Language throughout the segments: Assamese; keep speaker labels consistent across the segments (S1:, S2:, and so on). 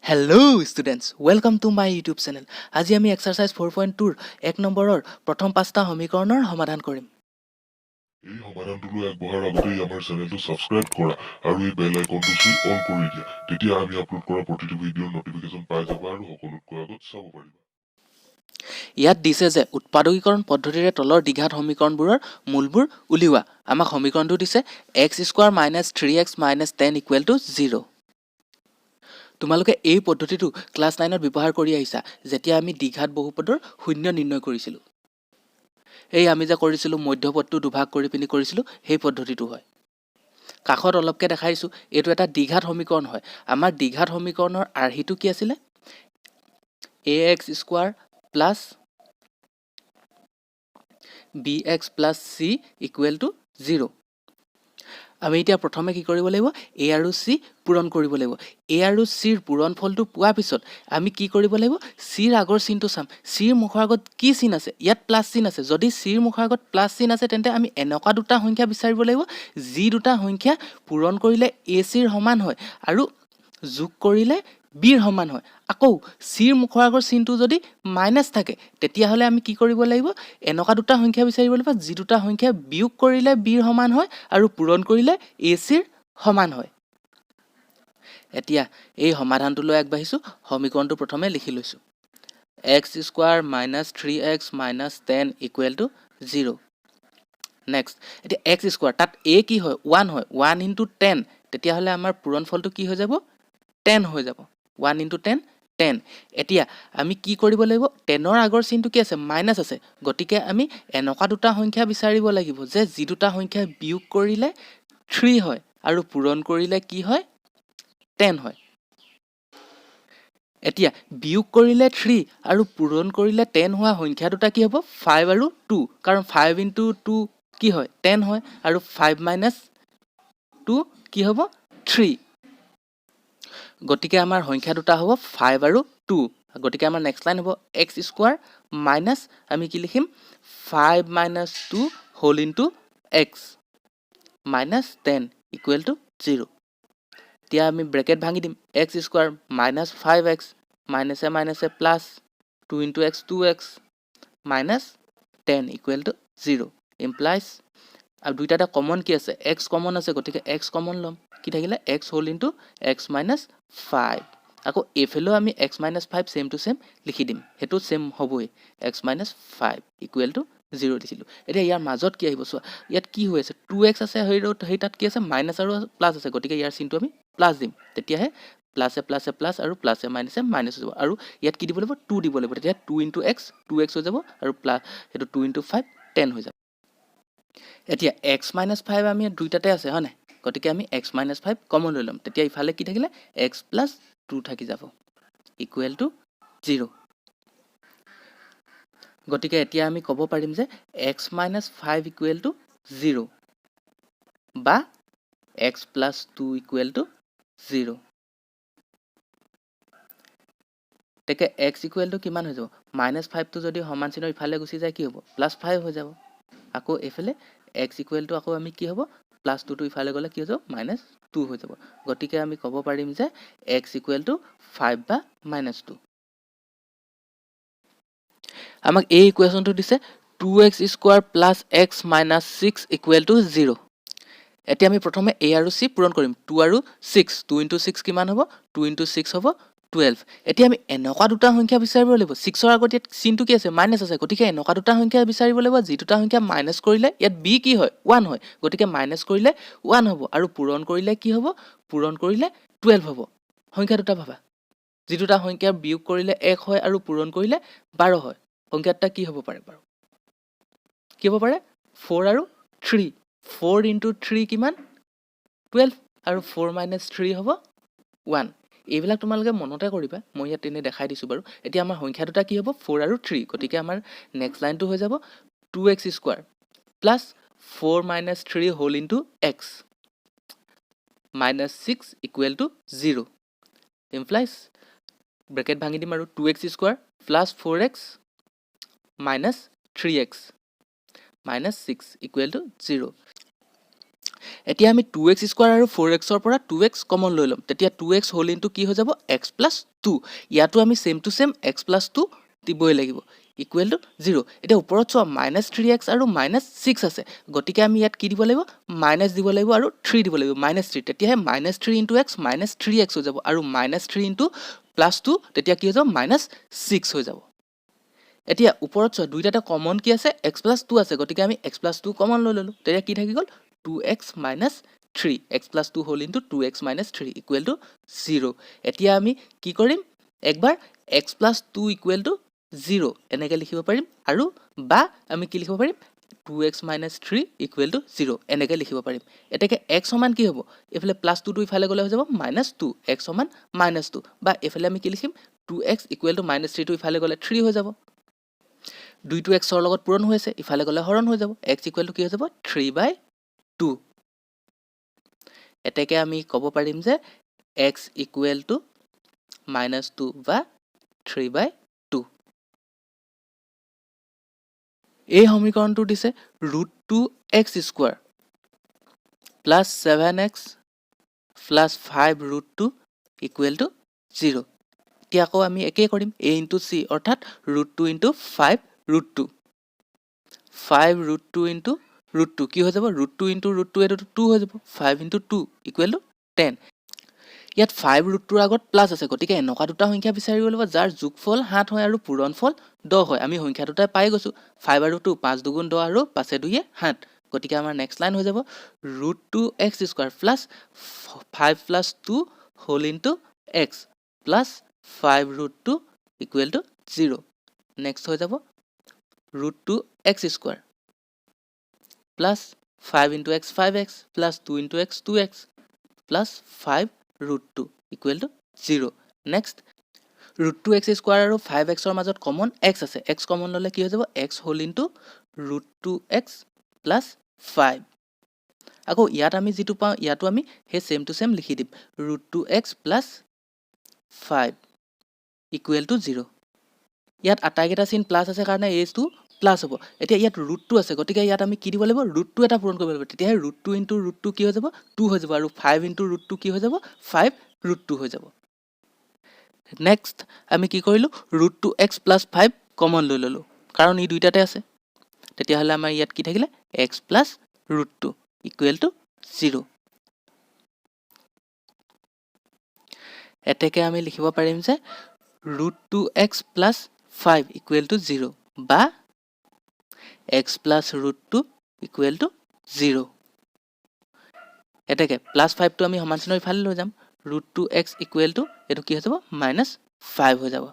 S1: Hello students, welcome to my YouTube channel. আজি আমি এক্সাৰচাইজ 4.2ৰ 1 নম্বৰৰ প্ৰথম পাঁচটা সমীকৰণৰ সমাধান কৰিম।
S2: এই সমাধানটোলৈ আগবঢ়াৰ আগতেই আমাৰ চেনেলটো ছাবস্ক্ৰাইব কৰা আৰু এই বেল আইকনটো চুই অল কৰি দিয়া। তেতিয়া আমি আপলোড কৰা প্ৰতিটো ভিডিঅ'ৰ নটিফিকেশ্যন পাই যাবা আৰু সকলোতকৈ আগত চাব পাৰিবা।
S1: ইয়াত দিছে যে উৎপাদকীকৰণ পদ্ধতিৰে তলৰ দ্বিঘাত সমীকৰণবোৰৰ মূলবোৰ উলিওৱা। আমাক সমীকৰণটো দিছে x square minus three x minus 10 equal to 0। তোমালোকে এই পদ্ধতিটো ক্লাছ 9ত ব্যৱহাৰ কৰি আহিছা, যেতিয়া আমি দ্বিঘাত বহুপদৰ শূন্য নিৰ্ণয় কৰিছিলোঁ। এই আমি যে কৰিছিলোঁ, মধ্যপদটো দুভাগ কৰি পিনি কৰিছিলোঁ, সেই পদ্ধতিটো হয়। কাষত অলপকৈ দেখাইছোঁ, এইটো এটা দ্বিঘাত সমীকৰণ হয়। আমাৰ দ্বিঘাত সমীকৰণৰ আৰ্হিটো কি আছিলে? A x square plus b x plus c equal to 0। আমি এতিয়া প্ৰথমে কি কৰিব লাগিব? এ আৰু চি পূৰণ কৰিব লাগিব। এ আৰু চিৰ পূৰণফলটো পোৱাৰ পিছত আমি কি কৰিব লাগিব? চিৰ আগৰ চিনটো চাম। চিৰ মুখৰ আগত কি চিন আছে? ইয়াত প্লাছ চিন আছে। যদি চিৰ মুখৰ আগত প্লাছ চিন আছে, তেন্তে আমি এনেকুৱা দুটা সংখ্যা বিচাৰিব লাগিব, যি দুটা সংখ্যা পূৰণ কৰিলে এ চিৰ সমান হয় আৰু যোগ কৰিলে বিৰ সমান হয়। আকৌ চিৰ মুখৰ আগৰ চিনটো যদি মাইনাছ থাকে, তেতিয়াহ'লে আমি কি কৰিব লাগিব? এনেকুৱা দুটা সংখ্যা বিচাৰিব লাগিব, যি দুটা সংখ্যা বিয়োগ কৰিলে বিৰ সমান হয় আৰু পূৰণ কৰিলে এ চিৰ সমান হয়। এতিয়া এই সমাধানটোলৈ আগবাঢ়িছোঁ। সমীকৰণটো প্ৰথমে লিখি লৈছোঁ, x square minus three x minus 10 equal to 0। Next, এতিয়া এক্স স্কোৱাৰ, তাত এ কি হয়? ওৱান হয়। ওৱান ইণ্টু 10, তেতিয়াহ'লে আমাৰ পূৰণফলটো কি হৈ যাব? 10 হৈ যাব। One into 10, 10। এতিয়া আমি কি কৰিব লাগিব? 10ৰ আগৰ চিনটো কি আছে? মাইনাছ আছে। গতিকে আমি এনেকুৱা দুটা সংখ্যা বিচাৰিব লাগিব যে যি দুটা সংখ্যা বিয়োগ কৰিলে থ্ৰী হয় আৰু পূৰণ কৰিলে কি হয়? 10 হয়। এতিয়া বিয়োগ কৰিলে থ্ৰী আৰু পূৰণ কৰিলে 10 হোৱা সংখ্যা দুটা কি হ'ব? ফাইভ আৰু টু। কাৰণ ফাইভ ইণ্টু টু কি হয়? 10 হয়। আৰু ফাইভ মাইনাছ টু কি হ'ব? থ্ৰী। গতিকে আমাৰ সংখ্যা দুটা হ'ব ফাইভ আৰু টু। গতিকে আমাৰ নেক্সট লাইন হ'ব এক্স স্কোৱাৰ মাইনাছ, আমি কি লিখিম? Five minus two whole into x minus 10 equal to 0। এতিয়া আমি ব্ৰেকেট ভাঙি দিম। X square minus five x, মাইনাছে মাইনাছে plus, two into x two x, minus 10 equal to 0। Implies, আৰু দুইটাতে কমন কি আছে? এক্স কমন আছে। গতিকে এক্স কমন ল'ম। কি থাকিলে? X whole into x minus five। আকৌ এইফালেও আমি x minus five same to same লিখি দিম, সেইটো ছেম হ'বই। X minus five equal to 0 লিখিলোঁ। এতিয়া ইয়াৰ মাজত কি আহিব চোৱা। ইয়াত কি হৈ আছে? টু এক্স আছে। সেই তাত কি আছে? মাইনাছ আৰু প্লাছ আছে। গতিকে ইয়াৰ চিনটো আমি প্লাছ দিম। তেতিয়াহে প্লাছে প্লাছে প্লাছ আৰু প্লাছে মাইনাছে মাইনাছ হৈ যাব। আৰু ইয়াত কি দিব লাগিব? টু দিব লাগিব। তেতিয়া two into x, two x হৈ যাব আৰু প্লাছ সেইটো টু ইণ্টু ফাইভ 10 হৈ যাব। এতিয়া এক্স মাইনাছ ফাইভ আমি দুইটাতে আছে, হয় নাই? গতিকে আমি এক্স মাইনাছ ফাইভ কমন লৈ ল'ম। তেতিয়া ইফালে কি থাকিলে? এক্স প্লাছ টু থাকি যাব ইকুৱেল টু জিৰ'। গতিকে এতিয়া আমি ক'ব পাৰিম যে x minus five equal to 0 বা x plus two equal to 0। তেতিয়া এক্স ইকুৱেল টু কিমান হৈ যাব? মাইনাছ ফাইভটো যদি সমান চিনৰ ইফালে গুচি যায়, কি হ'ব? প্লাছ ফাইভ হৈ যাব। আকৌ এইফালে এক্স ইকুৱেল টু আকৌ আমি কি হ'ব? প্লাছ টুটো ইফালে গ'লে কি হৈ যাব? মাইনাছ টু হৈ যাব। গতিকে আমি ক'ব পাৰিম যে এক্স ইকুৱেল টু ফাইভ বা মাইনাছ টু। আমাক এই ইকুৱেশ্যনটো দিছে, two x square plus x minus six equal to 0। এতিয়া আমি প্ৰথমে এ আৰু চি পূৰণ কৰিম। টু আৰু ছিক্স, টু ইণ্টু ছিক্স কিমান হ'ব? টু ইণ্টু ছিক্স হ'ব 12। এতিয়া আমি এনেকুৱা দুটা সংখ্যা বিচাৰিব লাগিব। ছিক্সৰ আগত ইয়াত চিনটো কি আছে? মাইনাছ আছে। গতিকে এনেকুৱা দুটা সংখ্যা বিচাৰিব লাগিব, যি দুটা সংখ্যা মাইনাছ কৰিলে, ইয়াত বি কি হয়? ওৱান হয়। গতিকে মাইনাছ কৰিলে ওৱান হ'ব আৰু পূৰণ কৰিলে কি হ'ব? পূৰণ কৰিলে 12 হ'ব। সংখ্যা দুটা ভাবা, যি দুটা সংখ্যা বিয়োগ কৰিলে এক হয় আৰু পূৰণ কৰিলে 12 হয়। সংখ্যা দুটা কি হ'ব পাৰে বাৰু? কি হ'ব পাৰে? ফ'ৰ আৰু থ্ৰী। ফ'ৰ ইণ্টু থ্ৰী কিমান? 12। আৰু ফ'ৰ মাইনাছ থ্ৰী হ'ব ওৱান। এইবিলাক তোমালোকে মনতে কৰিবা, মই ইয়াত এনেই দেখাই দিছোঁ বাৰু। এতিয়া আমাৰ সংখ্যা দুটা কি হ'ব? ফ'ৰ আৰু থ্ৰী। গতিকে আমাৰ নেক্সট লাইনটো হৈ যাব two x square plus four minus three whole into x minus six equal to 0। Implies, bracket ভাঙি দিম আৰু two x square plus four x minus three x minus six equal to 0। এতিয়া আমি টু এক্স স্কুৱাৰ আৰু ফ'ৰ এক্সৰ পৰা টু এক্স কমন লৈ ল'ম। তেতিয়া টু এক্স হোল ইনটু কি হৈ যাব? X plus two. ইয়াতো আমি same to same x plus two দিবই লাগিব, ইকুৱেল টু জিৰ'। এতিয়া ওপৰত চোৱা, মাইনাছ থ্ৰী এক্স আৰু মাইনাছ ছিক্স আছে। গতিকে আমি ইয়াত কি দিব লাগিব? মাইনাছ দিব লাগিব আৰু থ্ৰী দিব লাগিব, মাইনাছ থ্ৰী। তেতিয়াহে minus three into x minus three x হৈ যাব আৰু minus three into plus two, তেতিয়া কি হৈ যাব? মাইনাছ ছিক্স হৈ যাব। এতিয়া ওপৰত চোৱা, দুইটাতে কমন কি আছে? এক্স প্লাছ টু আছে। গতিকে আমি এক্স প্লাছ টু কমন লৈ ল'লোঁ। তেতিয়া কি থাকি গ'ল? Two x minus three, x plus two whole into two x minus three equal to zero. এতিয়া আমি কি কৰিম? একবাৰ x plus two equal to zero এনেকৈ লিখিব পাৰিম আৰু বা আমি কি লিখিব পাৰিম? Two x minus three equal to zero এনেকৈ লিখিব পাৰিম। এতেকে এক্স সমান কি হ'ব? এইফালে প্লাছ টুটো ইফালে গ'লে হৈ যাব মাইনাছ টু, এক্স সমান মাইনাছ টু। বা এইফালে আমি কি লিখিম? Two x equal to minus থ্ৰীটো ইফালে গ'লে থ্ৰী হৈ যাব। দুইটো এক্সৰ লগত পূৰণ হৈ আছে, ইফালে গ'লে হৰণ হৈ যাব। এক্স ইকুৱেল টু কি হৈ যাব? Three by two. এতেকে আমি ক'ব পাৰিম যে x equal to minus two বা থ্ৰী বাই টু। এই সমীকৰণটো দিছে root two x square plus seven x plus five root two equal to zero. এতিয়া আকৌ আমি একেই কৰিম, এ ইনটু চি, অৰ্থাৎ root two into five root two. Five root two into root two কি হৈ যাব? Root two into root two, এইটো টু হৈ যাব। Five into two equal to 10। ইয়াত ফাইভ ৰুট টুৰ আগত প্লাছ আছে। গতিকে এনেকুৱা দুটা সংখ্যা বিচাৰিব লাগিব যাৰ যোগফল 7 হয় আৰু পূৰণফল 10 হয়। আমি সংখ্যা দুটাই পাই গৈছোঁ, ফাইভ আৰু টু। পাঁচ দুগুণ 10 আৰু পাঁচে দুয়ে সাত। গতিকে আমাৰ নেক্সট লাইন হৈ যাব root two x square plus five plus two whole into x plus five root two equal to zero. Next হৈ যাব root two x square plus five into x five x plus two into x two x plus five root two equal to zero. Next, root two x square আৰু ফাইভ এক্সৰ মাজত কমন এক্স আছে। এক্স কমন ল'লে কি হৈ যাব? X whole into root two x plus five. আকৌ ইয়াত আমি যিটো পাওঁ, ইয়াতো আমি সেই ছেম টু ছেম লিখি দিম, root two x plus five equal to zero. ইয়াত আটাইকেইটা চিন প্লাছ আছে কাৰণে এইটো প্লাছ হ'ব। এতিয়া ইয়াত ৰুট টু আছে। গতিকে ইয়াত আমি কি দিব লাগিব? ৰুট টু এটা পূৰণ কৰিব লাগিব। তেতিয়াহে root two into root two কি হৈ যাব? টু হৈ যাব। আৰু ফাইভ ইনটু ৰুট টু কি হৈ যাব? ফাইভ ৰুট টু হৈ যাব। নেক্সট আমি কি কৰিলোঁ? Root two x plus five common লৈ ল'লোঁ, কাৰণ ই দুইটাতে আছে। তেতিয়াহ'লে আমাৰ ইয়াত কি থাকিলে? X plus root two equal to zero. এতেকে আমি লিখিব পাৰিম যে root two x plus five equal to zero বা x plus root two equal to zero. এতেকে প্লাছ ফাইভটো আমি সমান চিহ্নৰ ইফালে লৈ যাম। Root two x equal to এইটো কি হৈ যাব? মাইনাছ ফাইভ হৈ যাব।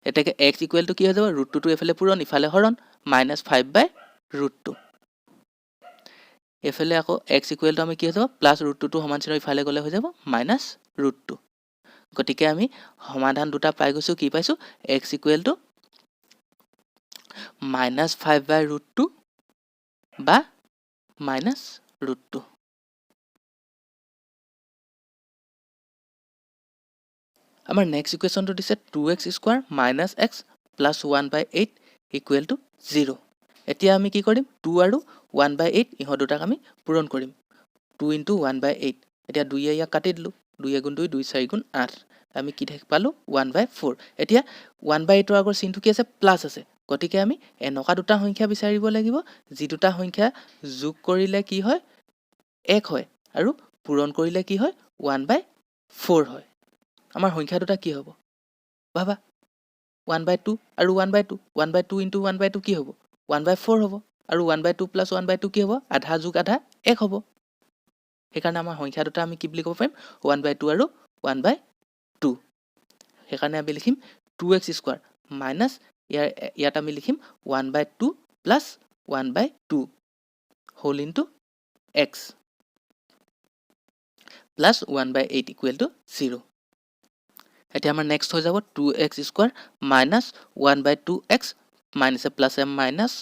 S1: এতেকে এক্স ইকুৱেল টু কি হৈ যাব? ৰুট টুটো এইফালে পূৰণ, ইফালে হৰণ, minus five by root two. এইফালে আকৌ এক্স ইকুৱেল টু আমি কি হৈ যাব? প্লাছ ৰুট টুটো সমান চিহ্নৰ ইফালে গ'লে হৈ যাব মাইনাছ ৰুট টু। গতিকে আমি সমাধান দুটা পাই গৈছোঁ। কি পাইছোঁ? X equal to minus five by root two বা মাইনাছ ৰুট টু। আমাৰ নেক্সট ইকুৱেশ্যনটো দিছে two x square minus x plus one by eight equal to zero. এতিয়া আমি কি কৰিম? টু আৰু ওৱান বাই এইট, ইহঁত দুটাক আমি পূৰণ কৰিম। Two into one by eight. এতিয়া দুয়ে ইয়াক কাটি দিলোঁ। দুই এগুণ দুই, দুই চাৰি গুণ আঠ। আমি কি পালোঁ? ওৱান বাই ফ'ৰ। এতিয়া ওৱান বাই এইটৰ আগৰ চিনটো কি আছে? প্লাছ আছে। গতিকে আমি এনেকুৱা দুটা সংখ্যা বিচাৰিব লাগিব যি দুটা সংখ্যা যোগ কৰিলে কি হয়? এক হয় আৰু পূৰণ কৰিলে কি হয়? ওৱান বাই ফ'ৰ হয়। আমাৰ সংখ্যা দুটা কি হ'ব ভাবা। ওৱান বাই টু আৰু one by two. One by two into one by two কি হ'ব? ওৱান বাই ফ'ৰ হ'ব। আৰু one by two plus one by two কি হ'ব? আধা যোগ আধা এক হ'ব। সেইকাৰণে আমাৰ সংখ্যা দুটা আমি কি বুলি ক'ব পাৰিম? ওৱান বাই টু আৰু ওৱান বাই টু। সেইকাৰণে আমি লিখিম টু এক্স স্কুৱাৰ মাইনাছ ইয়াত আমি লিখিম one by two plus one by two whole into x plus one by eight equal to zero. এতিয়া আমাৰ নেক্সট হৈ যাব two x square minus one by two x, মাইনাছে প্লাছে minus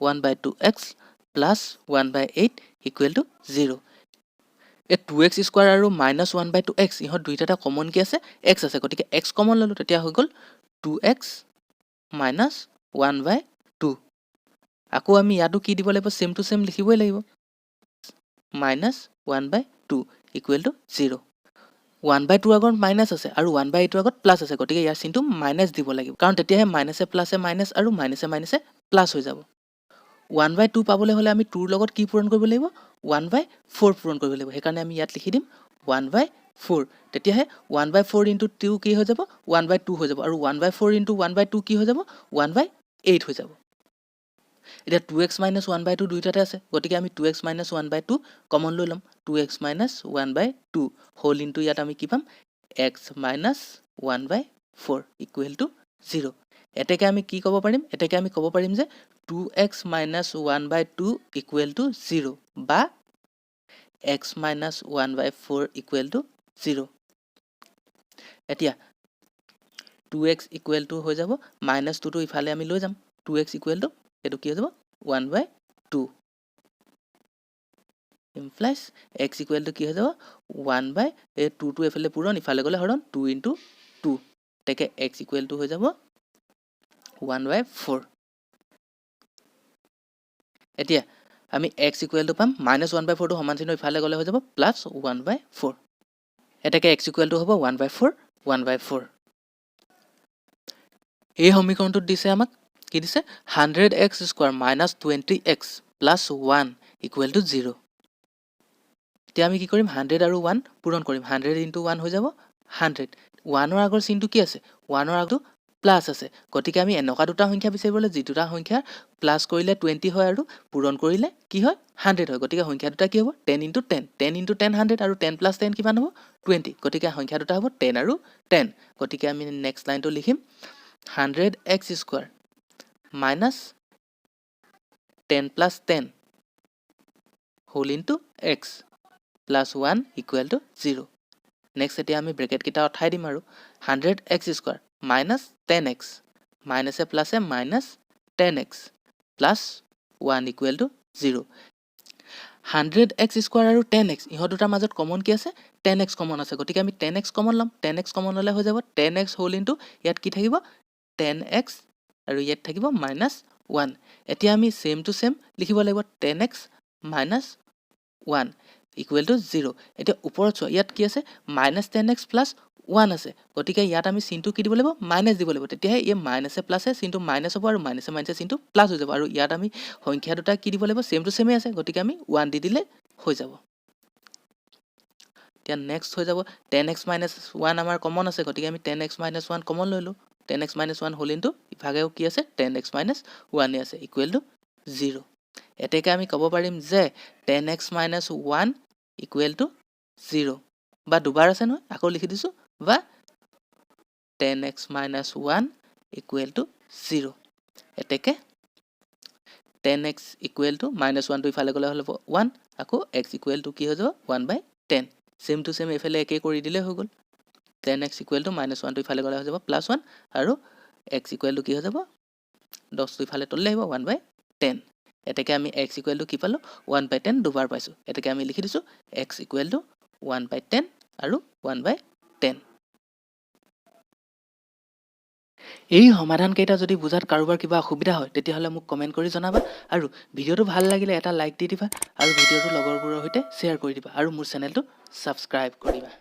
S1: one by two x plus one by eight equal to zero. এই টু এক্স স্কুৱাৰ আৰু minus one by two x, ইহঁত দুইটাতে কমন কি আছে? এক্স আছে। গতিকে এক্স কমন ল'লোঁ। তেতিয়া হৈ গ'ল two x minus one by two. আকৌ আমি ইয়াতো কি দিব লাগিব? ছেম টু ছেম লিখিবই লাগিব। Minus one by two equal to zero. One by tour আগত মাইনাছ আছে আৰু ওৱান বাই এইটৰ আগত প্লাছ আছে, গতিকে ইয়াৰ চিনটো মাইনাছ দিব লাগিব, কাৰণ তেতিয়াহে মাইনাছে প্লাছে মাইনাছ আৰু মাইনাছে মাইনাছে প্লাছ হৈ যাব। ওৱান বাই টু পাবলৈ হ'লে আমি টুৰ লগত কি পূৰণ কৰিব লাগিব? ওৱান বাই ফ'ৰ পূৰণ কৰিব লাগিব। সেইকাৰণে আমি ইয়াত লিখি দিম ওৱান বাই ফ'ৰ। তেতিয়াহে one by four into two কি হৈ যাব? ওৱান বাই টু হৈ যাব। আৰু one by four into one by two কি হৈ যাব? ওৱান বাই এইট হৈ যাব। এতিয়া two x minus one by two দুয়োটাতে আছে, গতিকে আমি two x minus one by two common লৈ ল'ম। Two x minus one by two whole into ইয়াত আমি কি পাম? X minus one by four equal to zero. এতেকে আমি কি ক'ব পাৰিম? এতেকে আমি ক'ব পাৰিম যে two x minus one by two equal to zero বা x minus one by four equal to zero. এতিয়া টু এক্স ইকুৱেল টু হৈ যাব, মাইনাছ টুটো ইফালে আমি লৈ যাম। টু এক্স ইকুৱেল টু এইটো কি হৈ যাব? One by two implies x equal to কি হৈ যাব? ওৱান বাই এই টুটো এইফালে পূৰণ, ইফালে গ'লে হৰণ, টু ইনটু টু। গতিকে এক্স ইকুৱেল টু হৈ যাব ওৱান বাই ফ'ৰ। এতিয়া আমি এক্স ইকুৱেল টু পাম মাইনাছ ওৱান বাই ফ'ৰটো সমান চিহ্ন ইফালে গ'লে হৈ যাব প্লাছ ওৱান বাই ফ'ৰ। এতেকে এক্স ইকুৱেল টু হ'ব one by four, one by four. এই সমীকৰণটোত দিছে আমাক কি দিছে? 100 x square minus 20 x plus one equal to zero. এতিয়া আমি কি কৰিম? হাণ্ড্ৰেড আৰু ওৱান পূৰণ কৰিম। হাণ্ড্ৰেড ইনটু ওৱান হৈ যাব হাণ্ড্ৰেড। ওৱানৰ আগৰ চিনটো কি আছে? ওৱানৰ আগটো প্লাছ আছে। গতিকে আমি এনেকুৱা দুটা সংখ্যা বিচাৰিব লাগিব, যি দুটা সংখ্যা প্লাছ কৰিলে 20 হয় আৰু পূৰণ কৰিলে কি হয়? হাণ্ড্ৰেড হয়। গতিকে সংখ্যা দুটা কি হ'ব? 10 into 10, 10 into 10 100 আৰু টেন প্লাছ টেন কিমান হ'ব? 20। গতিকে সংখ্যা দুটা হ'ব টেন আৰু টেন। গতিকে আমি নেক্সট লাইনটো লিখিম 100 x square minus 10 plus 10 whole into x plus one equal to zero. Next এতিয়া আমি ব্ৰেকেটকেইটা উঠাই দিম আৰু 100 x square minus 10 x, মাইনাছে প্লাছে minus 10 x plus one equal to zero. 100 x square আৰু টেন এক্স, ইহঁত দুটাৰ মাজত কমন কি আছে? টেন এক্স কমন আছে। গতিকে আমি টেন এক্স কমন ল'ম। টেন এক্স কমন ল'লে হৈ যাব টেন এক্স হোল ইনটু ইয়াত কি থাকিব? টেন এক্স আৰু ইয়াত থাকিব মাইনাছ ওৱান। এতিয়া আমি ছেম টু ছেম লিখিব লাগিব 10 x minus one equal to zero. এতিয়া ওপৰত চোৱা, ইয়াত কি আছে? Minus 10 x plus one আছে। গতিকে ইয়াত আমি চিনটো কি দিব লাগিব? মাইনাছ দিব লাগিব। তেতিয়াহে এই মাইনাছে প্লাছে চিনটো মাইনাছ হ'ব আৰু মাইনাছে মাইনাছে চিনটো প্লাছ হৈ যাব। আৰু ইয়াত আমি সংখ্যা দুটা কি দিব লাগিব? ছেম টু ছেমেই আছে, গতিকে আমি ওৱান দি দিলে হৈ যাব। এতিয়া নেক্সট হৈ যাব টেন এক্স মাইনাছ ওৱান আমাৰ কমন আছে, গতিকে আমি 10 এক্স মাইনাছ ওৱান কমন ল'লোঁ। 10 x minus one whole into ইভাগেও কি আছে? টেন এক্স মাইনাছ ওৱানেই আছে, ইকুৱেল টু জিৰ'। এতেকে আমি ক'ব পাৰিম যে 10 x minus one equal to zero বা দুবাৰ আছে নহয়, আকৌ লিখি দিছোঁ, বা 10 x minus one equal to zero. এতেকে 10 এক্স ইকুৱেল টু মাইনাছ ওৱানটো ইফালে গ'লে হ'ব ওৱান, আকৌ এক্স ইকুৱেল টু কি হৈ যাব? One by 10। Same to same এইফালে একেই কৰি দিলেই হৈ গ'ল। 10 এক্স ইকুৱেল টু মাইনাছ ওৱানটো ইফালে গ'লে হৈ যাব প্লাছ ওৱান আৰু এক্স ইকুৱেল টু কি হৈ যাব? 10টো ইফালে তললৈ আহিব, ওৱান বাই টেন। এতেকে আমি এক্স ইকুৱেল টু কি পালোঁ? ওৱান বাই টেন দুবাৰ পাইছোঁ। এতেকে আমি লিখি দিছোঁ x equal to one by 10 আৰু ওৱান বাই টেন। এই সমাধানকেইটা যদি বুজাত কাৰোবাৰ কিবা অসুবিধা হয়, তেতিয়াহ'লে মোক কমেণ্ট কৰি জনাবা আৰু ভিডিঅ'টো ভাল লাগিলে এটা লাইক দি দিবা আৰু ভিডিঅ'টো লগৰবোৰৰ সৈতে শ্বেয়াৰ কৰি দিবা আৰু মোৰ চেনেলটো ছাবস্ক্ৰাইব কৰিবা।